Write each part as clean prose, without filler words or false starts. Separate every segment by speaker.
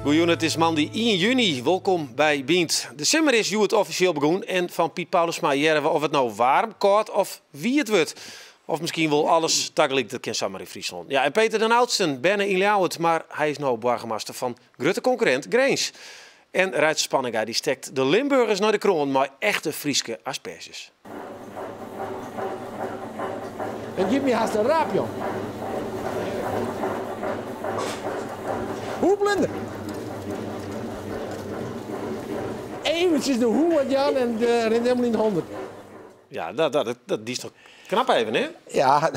Speaker 1: Goejûn, it is moandei ien juny. Wolkom by Bynt. De simmer is hjoed offisjeel begûn en fan Piet Paulusma hearre we oft it no waarm, kâld of wiet wurdt. Of miskien wol alles tagelyk, dat kin samar yn Fryslân. Ja, en Peter den Oudsten, berne yn Ljouwert, mar hy is no boargemaster fan grutte konkurrint Grins. En Reitse Spanninga dy stekt de Limburgers nei de kroan mei echte Fryske asperzjes.
Speaker 2: It giet my hast in raap, jong. Hoe blinder. Eventsjes de hoe wat jaan en it rint helemaal yn de honderd.
Speaker 1: Ja, dat, dat, dat, die is toch knap even, hè?
Speaker 2: Ja,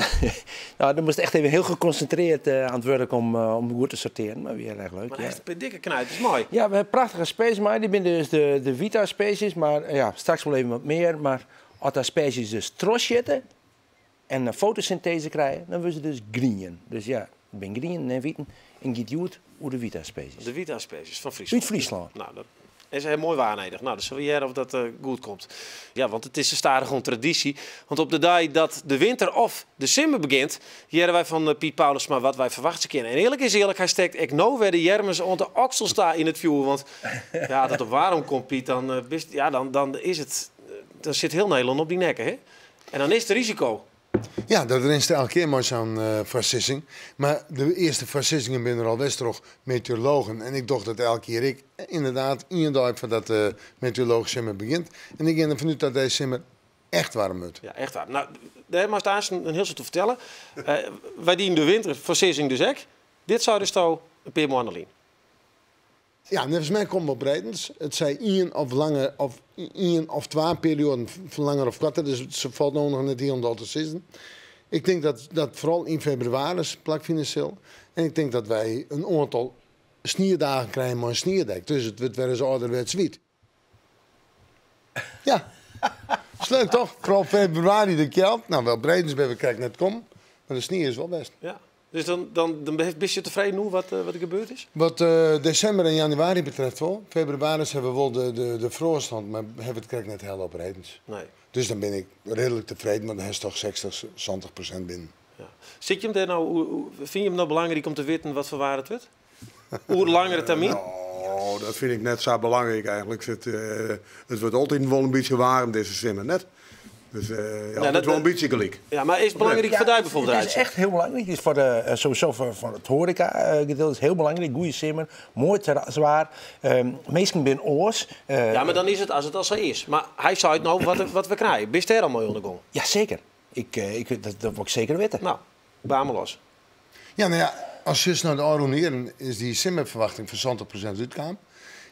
Speaker 2: nou, dan moast echt even heel geconcentreerd aan het werk om goed te sorteren. Maar weer erg leuk.
Speaker 1: Maar
Speaker 2: ja.
Speaker 1: echt een dikke knijt, is mooi.
Speaker 2: Ja, we hebben prachtige asperges, maar die zijn dus de witte asperges. Maar ja, straks wel even wat meer. Maar als de asperges dus tros zitten en een fotosynthese krijgen, dan worden ze dus grien. Dus ja, ik ben grien en witten en giet goed over de witte asperges.
Speaker 1: De witte asperges van Friesland.
Speaker 2: Uit Friesland.
Speaker 1: Nou, dat is heel mooi waarnedig. Nou, dan zullen we hier of dat goed komt. Ja, want het is een stadige traditie. Want op de dag dat de winter of de simmer begint, horen wij van Piet Paulusma wat wij verwachten kunnen. En eerlijk is eerlijk, hij steekt ik nou weer de jermens onder de oksel sta in het vuur. Want ja, dat op waarom komt Piet, dan bist, ja, dan, dan is het, dan zit heel Nederland op die nekken, hè? En dan is het risico.
Speaker 3: Ja, dat is elke keer maar zo'n versissing. Maar de eerste versissingen binnen al best toch meteorologen. En ik dacht dat elke keer ik inderdaad één dag voordat de meteoroloog simmer begint. En ik ben ervan uit dat deze simmer echt warm wordt.
Speaker 1: Ja, echt warm. Nou, daar maar daar is een heel stuk te vertellen. Wij dienen de winterversissing dus ook. Dit zou dus toch een paar maanden lien.
Speaker 3: Ja, volgens mij komt het op Breidens. Het zijn één of lange, of één of twee perioden van langer of korter. Dus het valt nou nog net hier om dat te zitten. Ik denk dat vooral in februari plakvinden zal. En ik denk dat wij een aantal sneeuwdagen krijgen, maar een sneeuwdek. Dus het wordt weer eens ouderwets wiet. Ja, is leuk toch? Vooral februari de kjeld. Nou, wel Breidens bij we krijgen net kom. Maar de sneeuw is wel best.
Speaker 1: Ja. Dus dan ben je tevreden hoe wat er gebeurd is?
Speaker 3: Wat december en januari betreft wel. Februari hebben we wel de vroorstand, maar we hebben het krijg net heel op redens.
Speaker 1: Nee.
Speaker 3: Dus dan ben ik redelijk tevreden, maar dan is toch 60, 70% binnen.
Speaker 1: Ja. Zit je hem daar nou, hoe, hoe, vind je hem nou belangrijk om te weten wat voor waar het wordt? Hoe langere termijn?
Speaker 4: Nou, dat vind ik net zo belangrijk eigenlijk. Het wordt altijd wel een beetje warm deze zomer, net. Dus ja,
Speaker 1: Ja,
Speaker 4: dat is wel een beetje gelijk.
Speaker 1: Ja, maar is het belangrijk
Speaker 2: Ja,
Speaker 1: voor jou bijvoorbeeld?
Speaker 2: Het is echt heel belangrijk. Het is voor de sowieso voor het horeca gedeelte is heel belangrijk. Goeie simmer, mooi zwaar. Meestal binnen oors.
Speaker 1: Ja, maar dan is het als het al zo is. Maar hij zei het nou wat we krijgen. Bist er al mooi ondergong?
Speaker 2: Ja, zeker. Dat wil ik zeker weten.
Speaker 1: Nou, baar me los.
Speaker 3: Ja, nou ja, als je naar de Aroneren is die simmerverwachting van 70% uitkwam.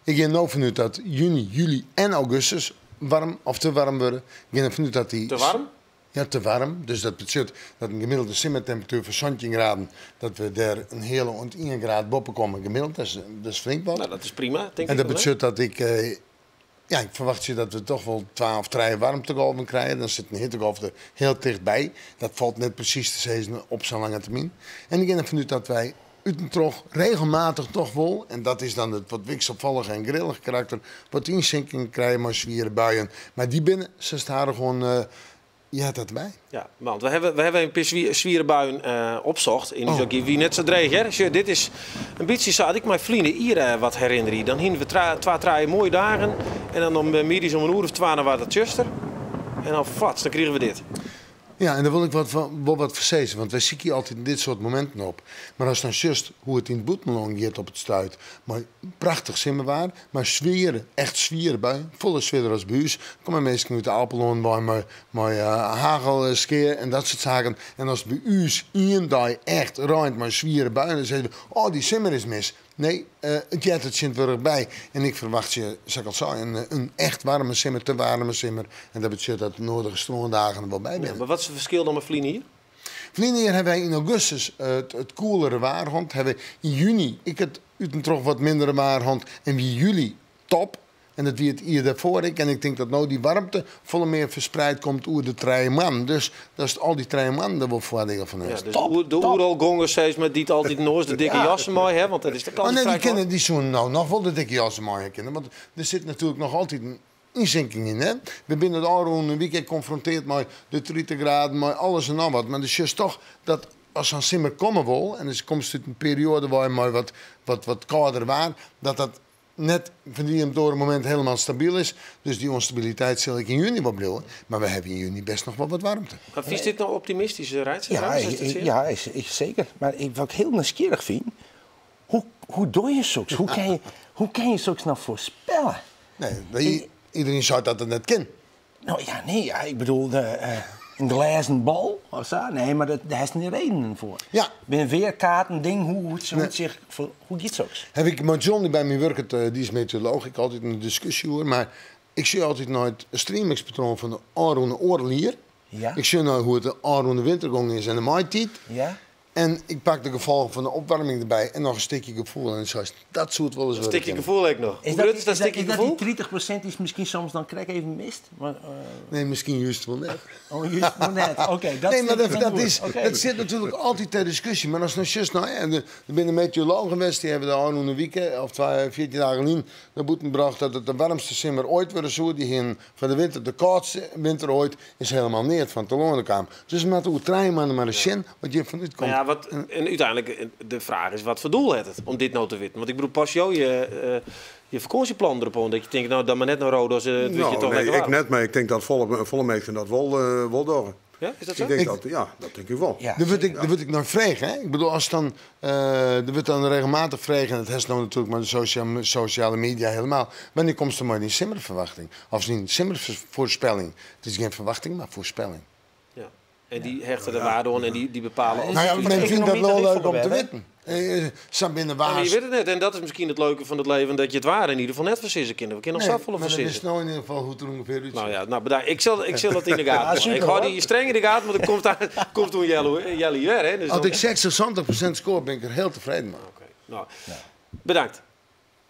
Speaker 3: Ik ga nou vanuit dat juni, juli en augustus warm of te warm worden. Ik ga ervan uit dat die
Speaker 1: Te warm?
Speaker 3: Ja, te warm. Dus dat betekent dat een gemiddelde simmertemperatuur van 17 graden, dat we daar een hele ont 1 graad boven komen gemiddeld. Dat is flink wat.
Speaker 1: Nou, dat is prima, denk
Speaker 3: En
Speaker 1: ik
Speaker 3: dat
Speaker 1: wel, hè?
Speaker 3: betekent dat ik, ja, ik verwacht je dat we toch wel 12 warmtegolven krijgen. Dan zit een hittegolf er heel dichtbij. Dat valt net precies te zeggen op zo'n lange termijn. En ik ga ervan uit dat wij uit en trog regelmatig toch wel, en dat is dan het wat wisselvallige en grillige karakter, wat inzinking krijgen, maar zwieren buien. Maar die binnen, ze staan er gewoon, ja, dat bij.
Speaker 1: Ja, want we hebben een paar zwieren buien opzocht in die wie net zo dreig, hè? Tjie, dit is een beetje zo, had ik mij vliegen hier wat herinneren. Dan hingen we twee, drie mooie dagen en dan om middags om een uur of 12 was dat zuster. En dan flats, dan kregen we dit.
Speaker 3: Ja, en daar wil ik wel wat verzezen, want wij zien hier altijd dit soort momenten op. Maar als dan just hoe het in het Boetenloon gaat op het stuit, maar prachtig simmerwaar, maar zwieren, echt zwieren bij, volle zwierder als buus. Kom maar meestal uit de Apeldoorn bij mijn hagelskeer en dat soort zaken. En als bij u één dag echt ruimt maar zwieren buien, dan zeggen we, oh, die simmer is mis. Nee, het jet het zit er bij. En ik verwacht je, zoals ik al zei, een echt warme simmer, te warme simmer. En dat betekent dat de nodige stroomdagen er wel bij
Speaker 1: Ja,
Speaker 3: zijn.
Speaker 1: maar wat is het verschil dan met Vlien hier?
Speaker 3: Vlien hier hebben wij in augustus het koelere waarhond. Hebben we in juni, ik het uit een toch wat mindere waarhond. En wie juli, top. En dat wie het hier daarvoor ik. En ik denk dat nou die warmte volle meer verspreid komt over de drie man. Dus dat is al die drie man daar wel voordeel van
Speaker 1: Ja,
Speaker 3: heeft.
Speaker 1: dus
Speaker 2: Top,
Speaker 1: de
Speaker 2: top.
Speaker 1: Oeralgongers steeds met die het altijd nooit de dikke jassen mooi hè, want dat is de kans
Speaker 3: Oh nee, die
Speaker 1: vrij kort.
Speaker 3: kennen die zoen nou nog wel de dikke jassen mooi kennen. Want er zit natuurlijk nog altijd een inzinking in, hè? We binnen het Aron een weekend geconfronteerd met de 30 graden, met alles en nog wat. Maar dus is toch dat As sa'n simmer komme wol en dus komst út in perioade wei mei wat, wat, wat kâlder waar, dat dat net fan de ien op it oare momint helemaal stabyl is. Dus dy ûnstabiliteit sil ek yn juny wol bliuwe. Mar we hawwe yn juny best noch wol wat waarmte.
Speaker 1: Maar fynst dit no optimistysk, Reitse?
Speaker 2: Ja, ja, seker. Mar wat ik hiel nijsgjirrich fyn, hoe, hoe doch je soks? Hoe kin je, hoe kin je soks no foarspelle?
Speaker 3: Nee, iderien seit dat it net kin.
Speaker 2: No ja, nee, ja, ik bedoel, in glêzen bal of sa? Nee, mar dat, dêr hast in redenen foar.
Speaker 3: Ja.
Speaker 2: Bin wearkaarten ding, hoe, hoe, hoe, nee. sich, hoe giet soks?
Speaker 3: Haw ik mei John, dy't by my wurket, dy is meteorolooch, ik altyd in diskusje oer, mar ik sjoch altyd nei it streamingspatroan fan de ôfrûne oardel jier.
Speaker 2: Ja.
Speaker 3: Ik sjoch nei hoe't it de ôfrûne winter gong is en de maitiid.
Speaker 2: Ja.
Speaker 3: En ik pak de gefolgen fan de opwaarming derby en noch in stikje gefoel. En seist, dat soe it wol ris
Speaker 1: In
Speaker 3: wurde
Speaker 1: stikje
Speaker 3: kinne.
Speaker 1: gefoel ek noch.
Speaker 2: Is
Speaker 1: Hoe
Speaker 2: dat,
Speaker 1: grut is dat stikje
Speaker 2: is dat
Speaker 1: gefoel?
Speaker 2: dy 30% dy'tst miskien soms dan krekt even mist? Mar,
Speaker 3: Nee, miskien just wol net.
Speaker 2: Oh, just wol net. Oké, dat
Speaker 3: Nee, mar
Speaker 2: vind ik
Speaker 3: dat,
Speaker 2: dan
Speaker 3: dat,
Speaker 2: goed.
Speaker 3: is,
Speaker 2: Oké.
Speaker 3: dat sit natuerlik altyd ter diskusje. Mar ast no sjochst, no, en der binne meteorologen west, dy hawwe de ôfrûne wike, of twa, 14 dagen lyn, nei bûten brocht dat it de waarmste simmer oait wurde soe. Dy hienen foar de winter de kâldste winter oait. Is helemaal neat fan telâne kaam. Dus we moatte oer 3 moanne mar ris sjen wat hjir fan útkomt.
Speaker 1: Nou ja, wat, en úteinlik de fraach is, wat foar doel hat it om dit no te witten? Want ik bedoel, pas jo je, je fakânsjeplan derop oan dat je tinke, no dan mar net nei Rodos, it wurdt je
Speaker 4: No,
Speaker 1: toch
Speaker 4: nee,
Speaker 1: lekker
Speaker 4: ik
Speaker 1: waarm.
Speaker 4: net, mar ik tink dat folle, folle minsken dat wol, wol dogge.
Speaker 1: Ja, is dat sa?
Speaker 4: Ik tink
Speaker 3: Ik-
Speaker 4: dat, ja, dat tink ik wol.
Speaker 2: Ja.
Speaker 3: Der wurdt ik, der wurdt ek nei frege, hè? Ik bedoel, as dan, der wurdt dan regelmatich frege, en dat hast no natuerlik mei de sosjale media helemaal, wannear komst der mei dyn simmerferwachting? Of dyn simmerfoarspelling? It is gjin ferwachting, mar foarspelling.
Speaker 1: Ja. En dy hechte der waarde oan en dy bepale
Speaker 3: Nou ja,
Speaker 1: of
Speaker 3: men fynt dat
Speaker 2: Ekonomy
Speaker 3: wol
Speaker 2: dat
Speaker 3: leuk om te
Speaker 2: wol
Speaker 3: witten. Sa binne
Speaker 1: Ja, mar je
Speaker 3: waars.
Speaker 1: wit it net. En dat is miskien it leuke fan it leven, dat je it waar yn ieder gefal net foarsizze kinne. We kinne noch
Speaker 3: Nee,
Speaker 1: safolle
Speaker 3: mar dat
Speaker 1: foarsizze.
Speaker 3: is no yn ieder gefal hoe't it der ûngefear útsjocht.
Speaker 1: Nou ja, nou bedankt. Ik sil it yn de gaten
Speaker 2: Ja,
Speaker 1: hâlde.
Speaker 2: super,
Speaker 1: Ik hâld
Speaker 2: hoor.
Speaker 1: dy streng yn de gaten, want der komt, komt oer Jelle wer, hè. Dus
Speaker 3: As
Speaker 1: dan-
Speaker 3: ik 60, 70% score, bin ik der hiel tefreden mei.
Speaker 1: Oké, no. Bedankt.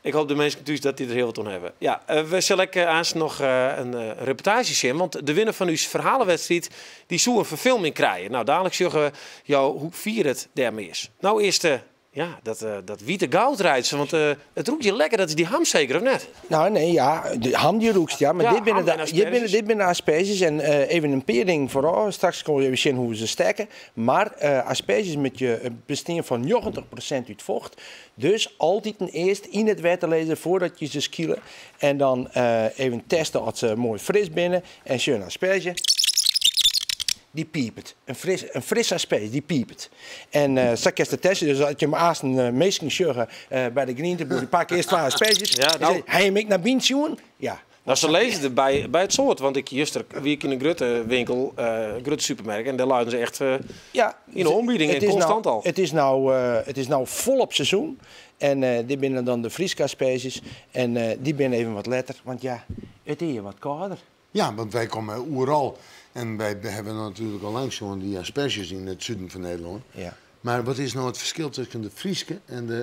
Speaker 1: Ik hoop de minsken thús dat dy der hiel wat oan hawwe. Ja, we sille ek aanst noch in reportaazje sjen, want de winner fan ús ferhalewedstriid dy soe in ferfilming krije. Nou, dadelijk sjogge we jo hoe fier it dêrmei is. No earst, ja, dat wite goud, Reitse, want it rûkt hjir lekker, dat is dy ham seker, of net?
Speaker 2: No, nee, ja, de ham dy rûkst, ja, mar
Speaker 1: Ja,
Speaker 2: dit binne
Speaker 1: ham
Speaker 2: de,
Speaker 1: en
Speaker 2: dit binne,
Speaker 1: asperges.
Speaker 2: dit binne de asperges en even in pear dingen foarôf. Straks komme we even sjen hoe se stekke. Mar asperges moatte je bestean fan 90% út focht. Dus altyd earst yn it wetter lizze foardat je se skiele. En dan even teste oft se moai fris binne. En sjoch, in asperge, dy piepet. In fris asperge, dy piepet. En sa kinst it teste. Dus as je him aanst minsken sjogge by de grienteboer, dy pakke earst 2 asperges.
Speaker 1: Ja,
Speaker 2: En
Speaker 1: no.
Speaker 2: sizze, ha je him ek nei byn sjoen? Ja.
Speaker 1: No, se lizze der by it soad, want ik juster wie ik yn in grutte winkel, in grutte supermerk, en dêr leinen se echt
Speaker 2: Ja,
Speaker 1: yn de oanbieding
Speaker 2: het
Speaker 1: en
Speaker 2: is
Speaker 1: konstant
Speaker 2: nou,
Speaker 1: al.
Speaker 2: Het is no folop seizoen. En dit binne dan de Fryske asperges. En dy binne even wat letter, want ja, it is hjir wat kâlder.
Speaker 3: Ja, want wy komme oeral. En wy hawwe natuerlik al lang sjoen dy asperges yn it suden fan Nederlân.
Speaker 2: Ja.
Speaker 3: Mar wat is no it ferskil tusken de Fryske en de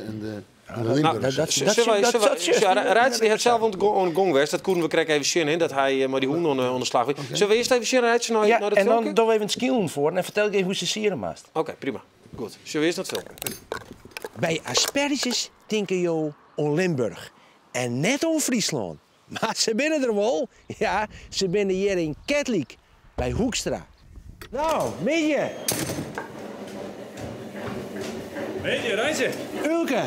Speaker 2: Ja,
Speaker 3: en de Limburgse?
Speaker 1: Zullen wij- zullen wij- Ja, Reitse die heeft zelf oan de gong west. Dat koenen we krekt even zien, hè, dat hy mei dy hûn oan de slach wie. Zullen we earst even sjen, Reitse,
Speaker 2: Ja,
Speaker 1: nei dat
Speaker 2: en dan
Speaker 1: filmke?
Speaker 2: doe even it skielen foar en fertel ik even hoe se siere moatst.
Speaker 1: Oké, prima. Goed. Zullen we earst nei it filmke?
Speaker 2: By asperges tinke jo oan Limburch en net oan Fryslân. Mar se binne der wol. Ja, se binne hjir yn Ketlik by Hoekstra. No, middei.
Speaker 5: Middei, Reitse.
Speaker 2: Ulke,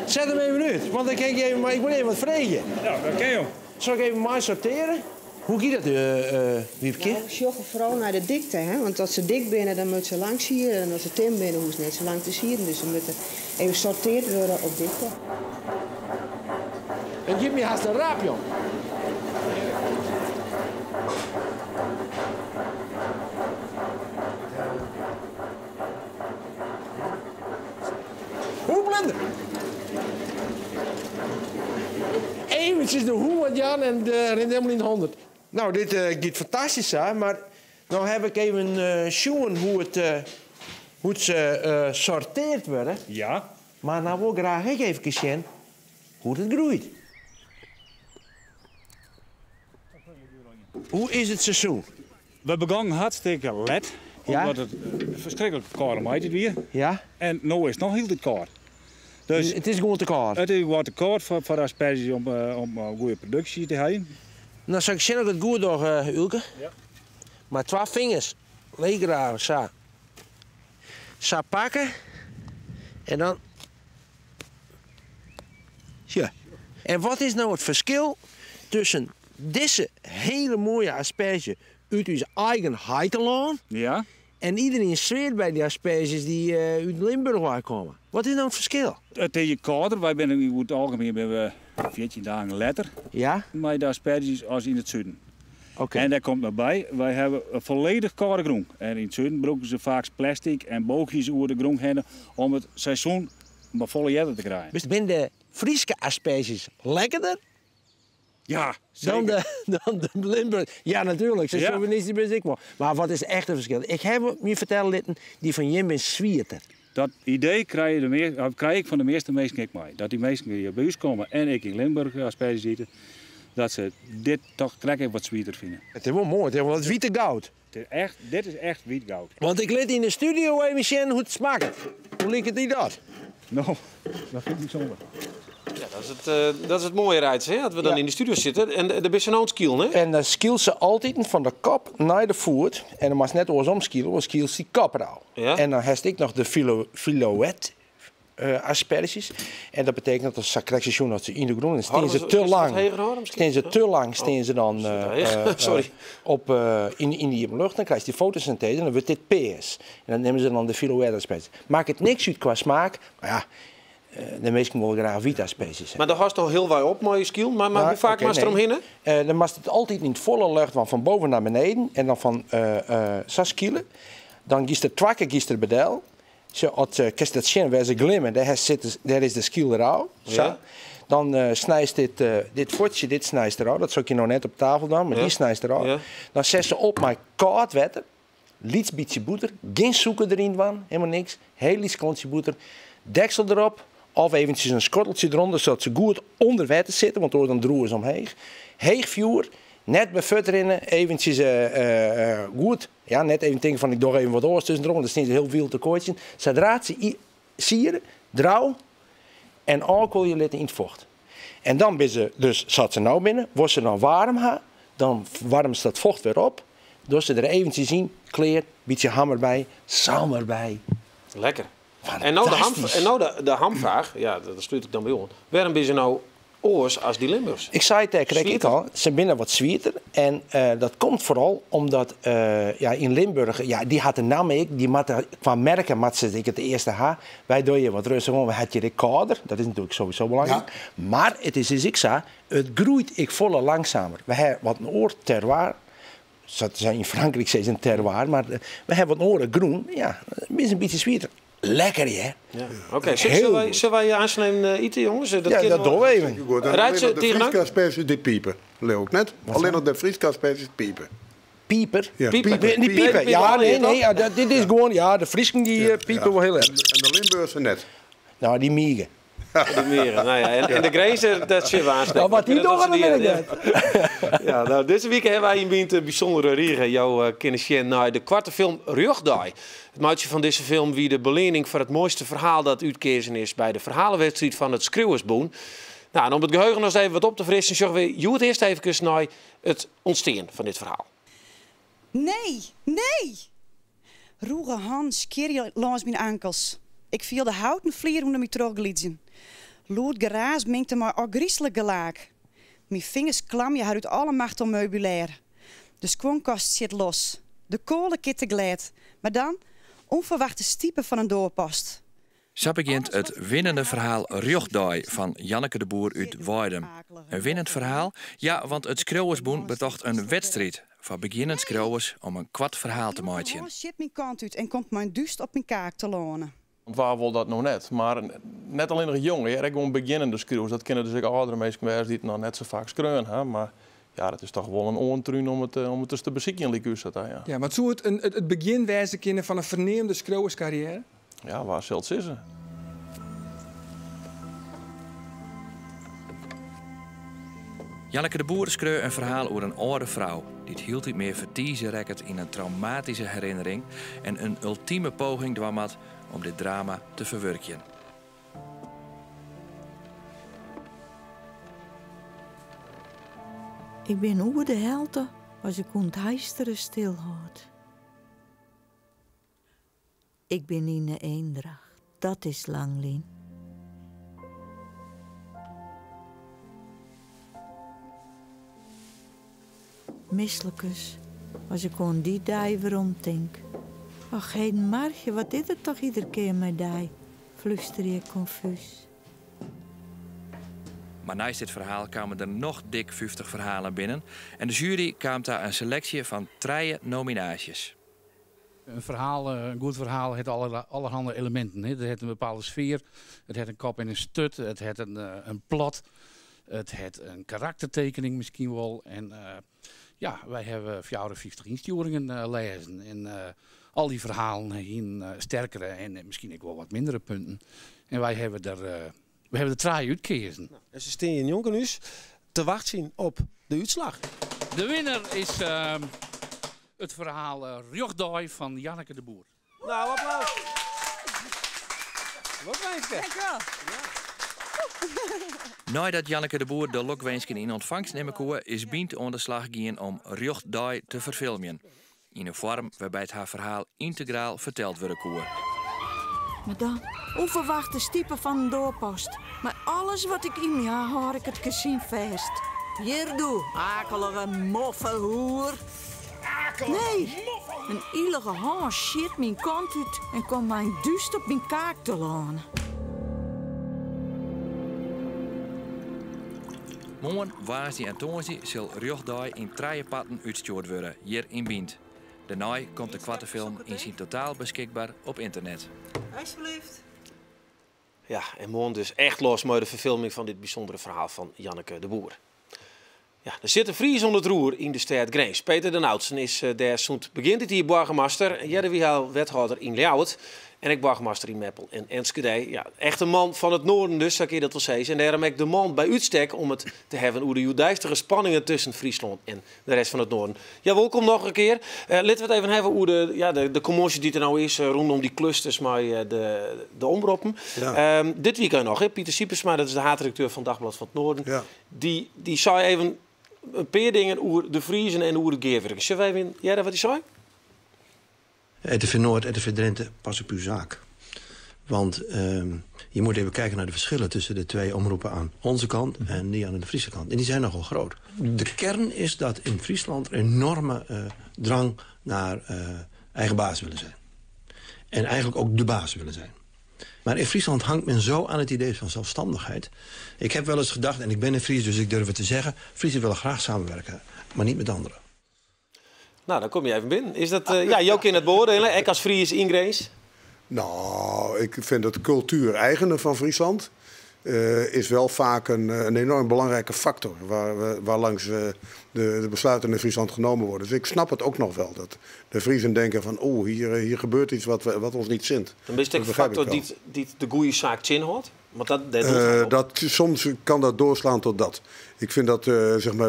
Speaker 2: set him even út, want dan kin ik even, ik moat even wat freegje.
Speaker 5: Ja, dat kin jo.
Speaker 2: Sil ik even mei sortearje? Hoe giet dat, Wiepke?
Speaker 6: No, we sjogge foaral nei de dikte, hè? Want as se dik binne, dan moatte se lang siere. En as se tin binne, hoege se net sa lang te sieren. Dus se moatte even sorteard wurde op dikte.
Speaker 2: It giet my hast in raap, jong. Hoe blinder? Eventjes de hoe Jan en de rint helemaal yn de 100. No, dit giet fantastysk, hè? Mar no haw ik even sjoen hoe't se sorteard wurde.
Speaker 5: Ja.
Speaker 2: Mar no wol ik graach ek even sjen hoe't it groeit. Hoe is it seizoen?
Speaker 5: We begonnen hartstikke let,
Speaker 2: Ja?
Speaker 5: omdat it ferskriklik kâlde maitiid wie.
Speaker 2: Ja?
Speaker 5: En no is it noch hieltyd kâld. Dus
Speaker 2: it is gewoan te kâld.
Speaker 5: It is gewoan te kâld foar asperges om goede produksje te hawwen.
Speaker 2: No, sil ik sjen oft ik it goed doch, Ulke?
Speaker 5: Ja.
Speaker 2: Mei 2 fingers, leechgrave, sa. Sa pakke en dan. Sjoch. En wat is no it ferskil tusken dizze hiele moaie asperzje út ús eigen heitelân
Speaker 5: Ja.
Speaker 2: en iderien sweart by dy asperzjes dy't út Limburch wei komme? Wat is no it ferskil?
Speaker 5: It is hjir kâlder. Wy binne oer it algemien binne we 14 dagen letter
Speaker 2: Ja?
Speaker 5: mei de asperzjes as yn it suden.
Speaker 2: Oké.
Speaker 5: En dêr komt noch by, wy hawwe in folledich kâlde grûn. En yn it suden brûke se faaks plastic en boogjes oer de grûn hinne om it seizoen mar folle earder te krijen.
Speaker 2: Binne de Fryske asperzjes lekkerder
Speaker 5: Ja,
Speaker 2: dan
Speaker 5: seker.
Speaker 2: de, dan de Limburg? Ja, natuerlik. Sa
Speaker 5: Ja.
Speaker 2: sjauwinistysk bin ik wol. Mar wat is echt it ferskil? Ik ha my fertelle litten, dy fan jim binne swierder.
Speaker 5: Dat idee krije, de mear, krij ik fan de measte minsken ek mei. Dat dy minsken dy't by ús komme en ek yn Limburch asperzjes ite, dat se dit toch krekt even wat swierder fine.
Speaker 2: It is wol moai, it is wol it wite goud.
Speaker 5: It is echt, dit is echt wyt goud.
Speaker 2: Want ik lit yn de studio even sjen hoe't it smakket. Hoe liket dy dat?
Speaker 5: No, dat fyn ik bysûnder.
Speaker 1: Ja, dat is it moaie, Reitse, hè, dat we dan
Speaker 2: Ja.
Speaker 1: yn de studio sitte. En der binne se no oan it skilen, hè?
Speaker 2: En dan skielt se altyd fan de kop nei de foet. En dan moatst net oarsom skiele, want skielst dy kop derôf.
Speaker 1: Ja.
Speaker 2: En dan hast ek noch de filoet asperges. En dat betekent dat as sa krekt seizoen dat se yn de grûn en stean se
Speaker 1: Is
Speaker 2: te
Speaker 1: dat
Speaker 2: lang.
Speaker 1: heger hâlde miskien?
Speaker 2: Stean se te lang, stean se dan,
Speaker 1: Is dat heech? Sorry.
Speaker 2: op, yn de iepen lucht. Dan krijst dy fotosyntese en dan wurdt dit pears. En dan nimme se dan de filoet asperges. Makket niks út kwa smaak, mar ja, de minsken wolle graach wyt asperges ha.
Speaker 1: Mar dêr hâldst al hiel wei op mei je skilen, mar
Speaker 2: Ja,
Speaker 1: hoe faak
Speaker 2: oké,
Speaker 1: moatst
Speaker 2: nee.
Speaker 1: deromhinne?
Speaker 2: Dan moatst it altyd yn it folle lucht, want fan boven nei beneden en dan fan, sa skiele. Dan giest der twa kear giest der bedel. Zo, as kinst dat sjen wêr se glimme, dêr hast sitten, dêr is de skyl derôf. Sa.
Speaker 1: Ja.
Speaker 2: Dan snijst dit fuotsje, dit snijst derôf. Dat sil ik je no net op tafel dwaan, mar
Speaker 1: Ja.
Speaker 2: dy snijst derôf.
Speaker 1: Ja.
Speaker 2: Dan set se op mei kâld wetter, lyts bytsje bûter, gjin sûker deryn dwaan, helemaal niks. Heel lyts klontsje bûter, deksel derop of eventsjes in skotteltsje derûnder, sadat se goed ûnder wetter sitte, want oars dan droege se omheech. Heech fjoer, net by fuortrinne, eventsjes goed. Ja, net even tinke fan ik doch even wat oars tuskentroch, want dan stean se hiel wiel te koaitsjen. Sadra't se siere, drau en ôfkuolje litte yn it focht. En dan binne se dus, sa't se no binne, wol se dan waarm ha, dan waarmst dat focht wer op. Door ze er eventjes in, klear, bytsje ham erbij, salm erbij.
Speaker 1: Lekker. En nou de ham,
Speaker 2: Fantastisch.
Speaker 1: en nou de hamvraag, ja, dat sluit ik dan bij aan. Waarom ben ze nou oors als die Limburgs?
Speaker 2: Ik zei het tegen ik
Speaker 1: Zwieter?
Speaker 2: al, ze binnen wat zwieter. En dat komt vooral omdat ja, in Limburg, ja, die had de naam ik, die had de, qua merken had ze ik het eerste H. Wij doen je wat rustig, want we hadden je recorder. Dat is natuurlijk sowieso belangrijk.
Speaker 3: Ja.
Speaker 2: Maar het is, is ik zei, het groeit ik volle langzamer. We hebben wat een oor terroir. Dat zijn in Frankrijk steeds een terroir, maar we hebben wat oren groen. Ja, het is een beetje zwieter. Lekker, hè?
Speaker 1: Ja. Oké,
Speaker 2: Heel goed.
Speaker 1: zullen wij aansnemen eten, jongens? Dat
Speaker 2: Ja,
Speaker 1: kan
Speaker 2: dat
Speaker 1: wel.
Speaker 2: doen we even.
Speaker 4: Goed, en
Speaker 1: Rijdt
Speaker 4: alleen
Speaker 1: ze
Speaker 4: nog de
Speaker 1: tegen
Speaker 4: Frieske asperges die piepen. Leeuw ik net. Alleen nog de Frieske asperges piepen.
Speaker 2: Pieper?
Speaker 4: Ja,
Speaker 1: Pieper.
Speaker 4: pieper.
Speaker 2: Die piepen.
Speaker 1: piepen
Speaker 2: Ja,
Speaker 1: alle,
Speaker 2: nee,
Speaker 1: toch?
Speaker 2: nee. Ja, dat, dit is gewoon, ja, de Friesken die piepen
Speaker 4: Ja.
Speaker 2: wel heel erg.
Speaker 4: En de Limburgse net.
Speaker 2: Nou, die miegen.
Speaker 1: Die meren. Nou ja, en de Grenzer, dat zullen we aansnijden.
Speaker 2: Nou, wat die
Speaker 1: Dat
Speaker 2: doen,
Speaker 1: ze
Speaker 2: dat
Speaker 1: die,
Speaker 2: weet ik net.
Speaker 1: Ja, nou, deze week hebben wij in Bient een bijzondere riege. Jouw kennisje naar de kwarte film Rjochtdaai. Het maatje van deze film wie de belening voor het mooiste verhaal dat uitkezen is bij de verhalenwedstrijd van het Schreeuwersboen. Nou, en om het geheugen nog eens even wat op te frissen, zorgen we Joet eerst even naar het ontstaan van dit verhaal.
Speaker 6: Nee, nee! Roege Hans keer je langs mijn ankels. Ik viel de houten vlier onder mij terugglieden. Loerd geraas minkte maar agrieselijk gelaak. Mijn vingers klam je haar uit alle macht om meubilair. De skwonkast zit los. De kolenkitten glijdt. Maar dan onverwachte stiepen van een doorpost.
Speaker 7: Zo begint het winnende verhaal Rjochtdaai van Janneke de Boer uit Weidum. Een winnend verhaal? Ja, want het Schreeuwersboen betocht een wedstrijd voor beginnend schreeuwers om een kwart verhaal te maken.
Speaker 6: Hans zit mijn kant uit en komt mijn duist op mijn kaak te lonen.
Speaker 8: Want waar wil dat nou net? Maar net alleen nog jong, hè? Gewoon beginnende schreeuwers. Dat kennen dus ook oudere mensen die het nog net zo vaak schreeuwen. Hè? Maar ja, dat is toch wel een oortruun om het dus te bezieken in Licuus, dat, hè, ja.
Speaker 9: Ja, maar zou het het begin wijzen kunnen van een verneemde schreeuwerscarrière?
Speaker 8: Ja, waar zult ze zitten?
Speaker 7: Janneke de Boer schreeuwt een verhaal over een oude vrouw die het hield niet meer vertiezen rekkert in een traumatische herinnering en een ultieme poging dwamat om dit drama te verwerken.
Speaker 10: Ik ben oer de helte als ik ontheisteren stilhoud. Ik bin yn 'e Eendracht, dat is lang lyn. Mislikens as ik oan dy dei weromtink. Och heden Margje, wat is der toch ieder kear mei dy, flústerje ik konfús.
Speaker 7: Mar neist dit ferhaal kamen der noch dik 50 ferhalen binnen en de sjuery kaam ta in seleksje fan trije nominaasjes.
Speaker 11: In ferhaal, in goed ferhaal hat allerhande eleminten. It hat in bepaalde sfear, it hat in kop en in sturt, it hat in plot, it hat in karaktertekening miskien wol. En ja, wy hawwe 54 ynstjoeringen lêzen en al dy ferhalen hienen sterkere en miskien ek wol wat mindere punten. En wy hawwe der, wy hawwe der trije útkeazen.
Speaker 1: En se stean hjir njonken ús te wachtsjen op de útslach.
Speaker 11: De winner is it ferhaal Rjochtdei fan Janneke de Boer.
Speaker 1: Nou, applaus. Lokwinske.
Speaker 6: Dankjewel.
Speaker 7: Neidat Janneke de Boer de lokwinsken yn ûntfangst nimme koe, is Bynt oan de slach gien om Rjochtdei te ferfilmjen. Yn in foarm wêrby't har ferhaal yntegraal ferteld wurde koe.
Speaker 10: Mar dan, ûnferwachte stipe fan in doarpost. Mei alles wat ik yn my ha, hâld ik it kezyn fêst. Hjir doe, akelige moffe hoer. Nee! In ilige hân sjit myn kant út en komt mei in dúst op myn kaak telâne.
Speaker 7: Moarn, woansdei en tongersdei sil Rjochtdei yn trije parten útstjoerd wurde hjir yn Bynt. Dêrnei komt de koarte film yn syn totaal beskikber op ynternet.
Speaker 6: Alsjeblieft.
Speaker 1: Ja, en moarn dus echt los mei de ferfilming fan dit bysûndere ferhaal fan Janneke de Boer. Ja, der sit in Fries oan it roer yn de stêd Grins. Peter den Oudsten is dêr sûnt begjin dit jier boargemaster. Earder wie hy al wethâlder yn Ljouwert en ek boargemaster yn Meppel en Enschede. Ja, echt in man fan it Noarden dus, sa kin je dat wol sizze. En dêrom ek de man by útstek om it te hawwen oer de hjoeddeistige spanningen tusken Fryslân en de rest fan it Noarden. Ja, wolkom noch in kear. Litte we it even hawwe oer de, ja, de kommoasje dy't der no is rûnom dy klusters mei de omroppen. Dit wykein noch, hè, Pieter Siepersma, dat is de haadredakteur fan Dagblad van het Noorden. Dy sei even in pear dingen oer de Friezen en oer de gearwurking. Sille we even hearre wat hy sei?
Speaker 12: RTV Noord, RTV Drenthe, pas op uw zaak. Want je moet even kijken naar de verschillen tussen de twee omroepen aan onze kant en die aan de Friese kant. En die zijn nogal groot. De kern is dat in Friesland er enorme drang naar eigen baas willen zijn. En eigenlijk ook de baas willen zijn. Maar in Friesland hangt men zo aan het idee van zelfstandigheid. Ik heb wel eens gedacht, en ik ben een Fries, dus ik durf het te zeggen... Friezen willen graag samenwerken, maar niet met anderen.
Speaker 1: Nou, dan kom je even binnen. Is dat, ja, jo kinne it beoardielje, ek as Fries yn Grins?
Speaker 4: Nou, ik vind dat cultuur-eigene van Friesland is wel vaak een enorm belangrijke factor waar langs de besluiten in Friesland genomen worden. Dus ik snap het ook nog wel dat de Friezen denken van, oh, hier gebeurt iets wat ons niet zint.
Speaker 1: Dan is het
Speaker 4: Dat
Speaker 1: een
Speaker 4: begrijp ik
Speaker 1: factor
Speaker 4: wel.
Speaker 1: die de goede zaak zin houdt? Want dat doet hij op.
Speaker 4: Soms kan dat doorslaan tot dat. Ik vind dat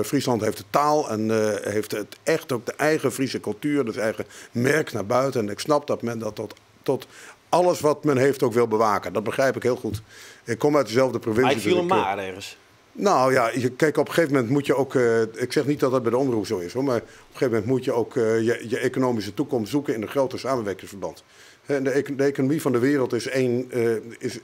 Speaker 4: Friesland heeft de taal en heeft het echt ook de eigen Friese cultuur, dus eigen merk naar buiten. En ik snap dat men dat tot alles wat men heeft ook wil bewaken. Dat begrijp ik heel goed. Ik kom uit dezelfde provincie.
Speaker 1: Maar ik viel
Speaker 4: dus
Speaker 1: hem
Speaker 4: ik
Speaker 1: maar ergens.
Speaker 4: Nou ja, je, kijk, op een gegeven moment moet je ook... ik zeg niet dat dat bij de omroep zo is, hoor, maar op een gegeven moment moet je ook je economische toekomst zoeken in een groter samenwerkingsverband. Hè, en de economie van de wereld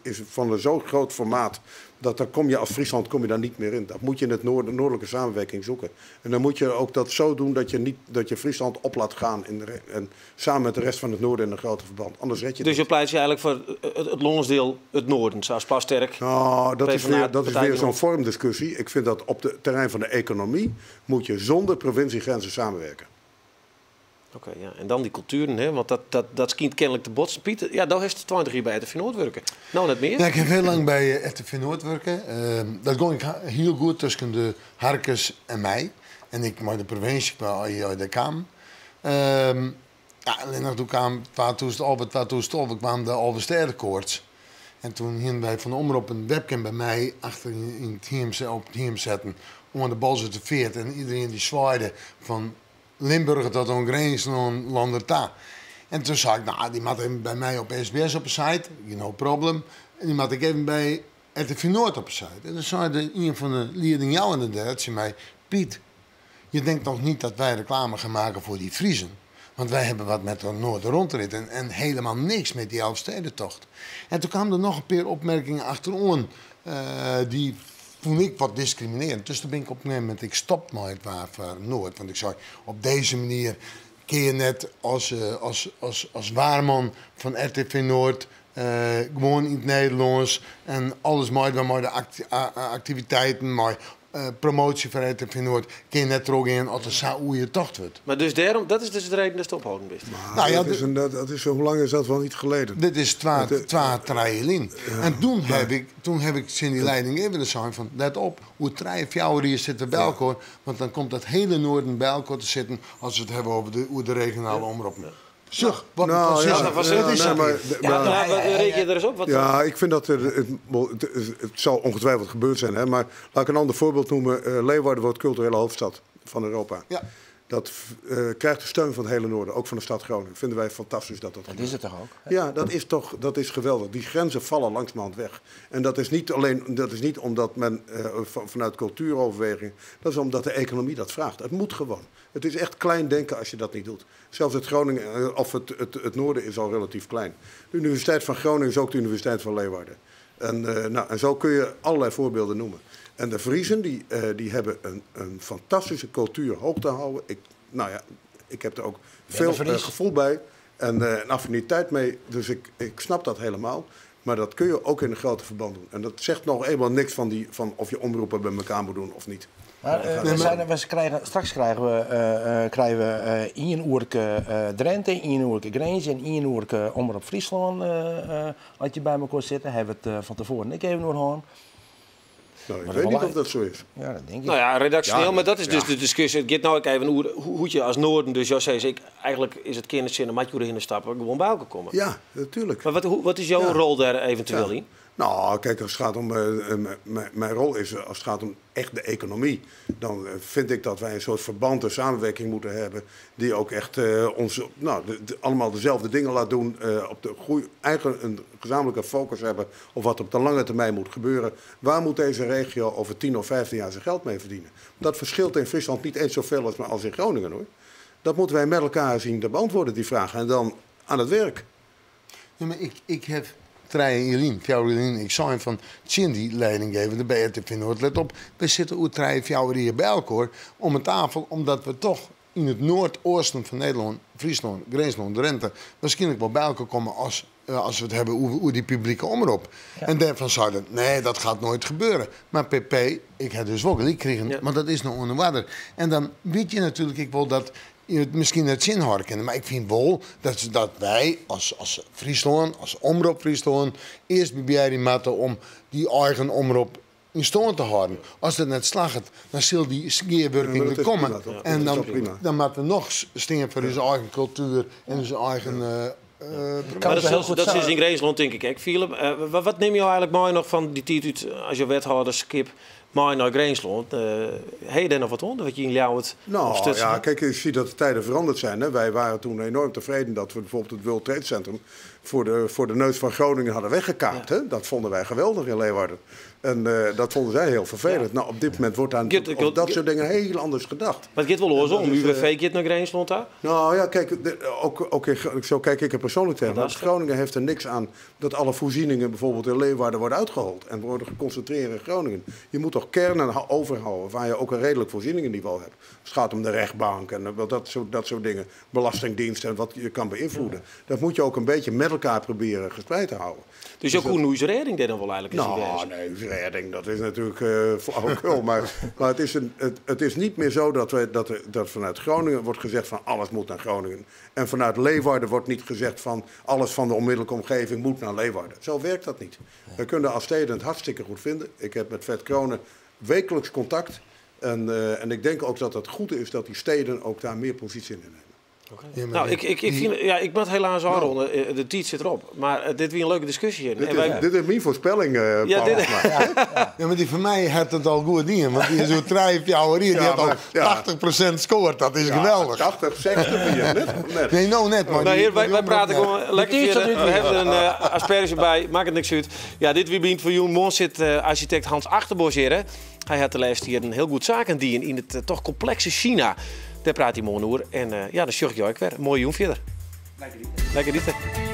Speaker 4: is van een zo groot formaat dat daar kom je als Friesland kom je daar niet meer in. Dat moet je in het noordelijke samenwerking zoeken. En dan moet je ook dat zo doen dat je niet, dat je Friesland op laat gaan in de en samen met de rest van het noorden in een groter verband. Anders red je het
Speaker 1: Dus je
Speaker 4: niet.
Speaker 1: pleit je eigenlijk voor het Lonsdeel, het noorden, zoals Plasterk,
Speaker 4: Nou,
Speaker 1: PvdA,
Speaker 4: dat is
Speaker 1: Partij
Speaker 4: weer zo'n
Speaker 1: Noord.
Speaker 4: vormdiscussie. Ik vind dat op het terrein van de economie moet je zonder provinciegrenzen samenwerken.
Speaker 1: Oké, ja. En dan die culturen, hè? Want dat schijnt kennelijk te botsen. Pieter, ja, daar heeft 20 jaar bij RTV Noord werken. Nou, net meer.
Speaker 3: Ja, ik heb heel lang bij RTV Noord werken. Dat ging ik heel goed tussen de Harkers en mij. En ik met de provincie, maar al de kwam. Ja, alleen nog toen kwam 2011, 2012 kwam de Alversterdenkoorts. En toen gingen wij van de omroep een webcam bij mij achter in het team, op het team zetten. Om aan de bal te veert. En iedereen die zwaaide van Limburg tot aan Grins en Landerta. En toen zei ik, nou, die moet even bij mij op SBS op de site, no problem. En die moet ik even bij RTV Noord op de site. En toen zei een van de leidinggevenden daar, zei mij, Piet, je denkt toch niet dat wij reclame gaan maken voor die Friezen? Want wij hebben wat met de Noorderrondrit en helemaal niks met die Elfstedentocht. En toen kwamen er nog een paar opmerkingen achterom. Die vond ik wat discriminerend. Dus toen ben ik op een gegeven moment, ik stop met het waar voor Noord. Want ik zei, op deze manier kun je net als waarman van RTV Noord, gewoon in het Nederlands en alles mooi, maar de activiteiten, maar promotie van RTV Noord, kun je net terug in als er hoe je tocht wordt.
Speaker 1: Maar dus daarom, dat is dus de reden dat het ophouden is.
Speaker 4: Maar
Speaker 3: Nou ja,
Speaker 4: dat is een, dat, dat is, hoe lang is dat wel niet geleden?
Speaker 3: Dit is twa, trije lyn.
Speaker 4: Ja.
Speaker 3: En toen heb ik in die leiding even de zijn van, let op, hoe drie, vier hier zitten bij elkaar, want dan komt dat hele noorden bij elkaar te zitten als we het hebben over de, hoe de regionale omroep. Zucht, wat een
Speaker 4: Nou,
Speaker 3: transitie.
Speaker 4: ja,
Speaker 1: dat was-
Speaker 4: ja,
Speaker 3: Wat is
Speaker 4: nee,
Speaker 3: dat
Speaker 4: maar,
Speaker 3: hier?
Speaker 1: Ja,
Speaker 4: maar-
Speaker 1: nou, wat reken je er eens op? Wat,
Speaker 4: Ja, ik vind dat er, het zal ongetwijfeld gebeurd zijn. Hè, maar laat ik een ander voorbeeld noemen. Leeuwarden wordt culturele hoofdstad van Europa. Dat krijgt de steun van het hele noorden, ook van de stad Groningen. Vinden wij fantastisch dat dat
Speaker 2: Dat is het toch ook?
Speaker 4: Ja, dat is toch dat is geweldig. Die grenzen vallen langzamerhand weg. En dat is niet alleen, dat is niet omdat men vanuit cultuuroverweging, dat is omdat de economie dat vraagt. Het moet gewoon. Het is echt klein denken als je dat niet doet. Zelfs het Groningen, of het noorden is al relatief klein. De Universiteit van Groningen is ook de Universiteit van Leeuwarden. En, nou, en zo kun je allerlei voorbeelden noemen. En de Friezen die hebben een fantastische cultuur hoog te houden. Ik, nou ja, ik heb er ook
Speaker 2: de
Speaker 4: veel
Speaker 2: Fries?
Speaker 4: gevoel bij en een affiniteit mee. Dus ik snap dat helemaal. Maar dat kun je ook in een grote verband doen. En dat zegt nog eenmaal niks van of je omroepen bij elkaar moet doen of niet.
Speaker 2: Maar,
Speaker 4: Dat gaat
Speaker 2: we
Speaker 4: niet.
Speaker 2: zijn, we krijgen, straks krijgen we één oerke Drenthe, één oerke Grins en één oerke Omroep Friesland. Als je bij elkaar zitten, hebben we het van tevoren ik even nog aan.
Speaker 4: Nou, ik
Speaker 2: Maar
Speaker 4: weet
Speaker 2: dat
Speaker 4: niet
Speaker 2: wel-
Speaker 4: of dat zo is.
Speaker 2: Ja, dat denk ik.
Speaker 1: Nou ja, redactioneel,
Speaker 4: Ja,
Speaker 1: maar dat is dus
Speaker 4: ja.
Speaker 1: de discussie. Het gaat nou ook even hoe je als Noorden, dus jou zei ik, eigenlijk is het kinderzin om in de stappen gewoon bij elkaar komen.
Speaker 4: Ja, natuurlijk.
Speaker 1: Maar wat is jouw rol daar eventueel
Speaker 4: Ja.
Speaker 1: in?
Speaker 4: Nou, kijk, als het gaat om, mijn rol is, als het gaat om echt de economie, dan vind ik dat wij een soort verband en samenwerking moeten hebben die ook echt ons, nou, allemaal dezelfde dingen laat doen, op de goeie, eigen een gezamenlijke focus hebben op wat op de lange termijn moet gebeuren. Waar moet deze regio over 10 of 15 jaar zijn geld mee verdienen? Dat verschilt in Friesland niet eens zoveel als in Groningen, hoor. Dat moeten wij met elkaar zien te beantwoorden, die vraag. En dan aan het werk.
Speaker 3: Ja, maar ik heb Trije Jelien, Fjouwer ik zei van Cindy leiding geven, de BRTV Noord. Let op, we zitten oer Trije Fjouwer hier bij elkaar om een tafel, omdat we toch in het noordoosten van Nederland, Friesland, Grijnsland, Drenthe, waarschijnlijk wel bij elkaar komen als we het hebben over die publieke omroep. En daarvan zeiden, nee, dat gaat nooit gebeuren. Maar PP, ik heb dus wel gelijk gekregen, maar dat is nog onder water. En dan weet je natuurlijk ik wel dat je het misschien net zin houden kunnen, maar ik vind wel dat wij als Friesland, als Omroep Friesland, eerst bij die matten om die eigen omroep in stand te houden. Als dat net slaagt, dan zal die
Speaker 4: Ja,
Speaker 3: skeerwerking
Speaker 4: maar dat
Speaker 3: er
Speaker 4: is
Speaker 3: komen.
Speaker 4: prima, toch?
Speaker 3: En
Speaker 4: Dat is toch prima.
Speaker 3: dan moeten we nog stingen voor onze eigen cultuur en onze eigen,
Speaker 1: Maar dat is in Grijnsland, denk ik. Philip, wat neem je nou eigenlijk mooi nog van die tijd uit als je wethouder skip mooi naar Grijnsland? Heb je daar nog wat onder wat je in Ljouwert
Speaker 4: Nou,
Speaker 1: of Stutsen?
Speaker 4: ja, kijk, je ziet dat de tijden veranderd zijn. Hè. Wij waren toen enorm tevreden dat we bijvoorbeeld het World Trade Centrum voor de neus van Groningen hadden weggekaapt. Hè. Dat vonden wij geweldig in Leeuwarden. En dat vonden zij heel vervelend. Nou, op dit moment wordt aan op dat soort dingen heel anders gedacht.
Speaker 1: Maar het gaat wel
Speaker 4: En
Speaker 1: oorlog
Speaker 4: dat
Speaker 1: om.
Speaker 4: is,
Speaker 1: UWV gaat naar Grijnsland daar?
Speaker 4: Nou ja, kijk, de, ook, ook in Gro-, zo kijk ik er persoonlijk tegen. Want Groningen heeft er niks aan dat alle voorzieningen bijvoorbeeld in Leeuwarden worden uitgehold. En worden geconcentreerd in Groningen. Je moet toch kernen overhouden waar je ook een redelijk voorzieningenniveau hebt. Het gaat om de rechtbank en wel dat soort dingen. Belastingdienst en wat je kan beïnvloeden. Dat moet je ook een beetje met elkaar proberen gespreid te houden.
Speaker 1: Dus ook hoe is redding daar dan wel eigenlijk is
Speaker 4: Nou,
Speaker 1: die
Speaker 4: nee, redding, dat is natuurlijk flauwekul. Maar het is niet meer zo dat vanuit Groningen wordt gezegd van alles moet naar Groningen. En vanuit Leeuwarden wordt niet gezegd van alles van de onmiddellijke omgeving moet naar Leeuwarden. Zo werkt dat niet. We kunnen als steden het hartstikke goed vinden. Ik heb met Ferd Crone wekelijks contact. En ik denk ook dat het goed is dat die steden ook daar meer positie in nemen.
Speaker 1: Oké.
Speaker 3: Ja, maar die
Speaker 1: Ik
Speaker 3: die
Speaker 1: vind, ja, ik moet helaas afronden. De tijd zit erop. Maar dit weer een leuke discussie hier.
Speaker 4: Dit
Speaker 1: En wij
Speaker 4: is mijn voorspelling,
Speaker 1: Ja,
Speaker 4: Paul.
Speaker 1: dit
Speaker 4: Maar.
Speaker 3: Ja. Ja, maar die van mij had het al goed in. Want die is zo'n drijf jou hier. Die
Speaker 4: Ja,
Speaker 3: had al
Speaker 4: maar, ja.
Speaker 3: 80% scoort. Dat is
Speaker 4: Ja,
Speaker 3: geweldig.
Speaker 4: 80, 60, hier, net, net.
Speaker 3: Nee, nou net. Maar
Speaker 1: Nou,
Speaker 3: die
Speaker 1: heer, wij
Speaker 3: die
Speaker 1: praten
Speaker 3: omroep
Speaker 1: gewoon
Speaker 3: net.
Speaker 1: lekker
Speaker 2: De tijd
Speaker 1: verder.
Speaker 2: zit nu
Speaker 1: We
Speaker 2: weer.
Speaker 1: hebben een asperge bij. Maakt het niks uit. Ja, dit weekend voor jou. Morgen zit architect Hans Achterbos hier. Hè. Hij had de laatste hier een heel goed zaken die in het toch complexe China. Dêr praat hy moarn oer. En ja, dan sjoch ik jo ek wer. Moaie jûn fierder. Lekker ite. Lekker ite.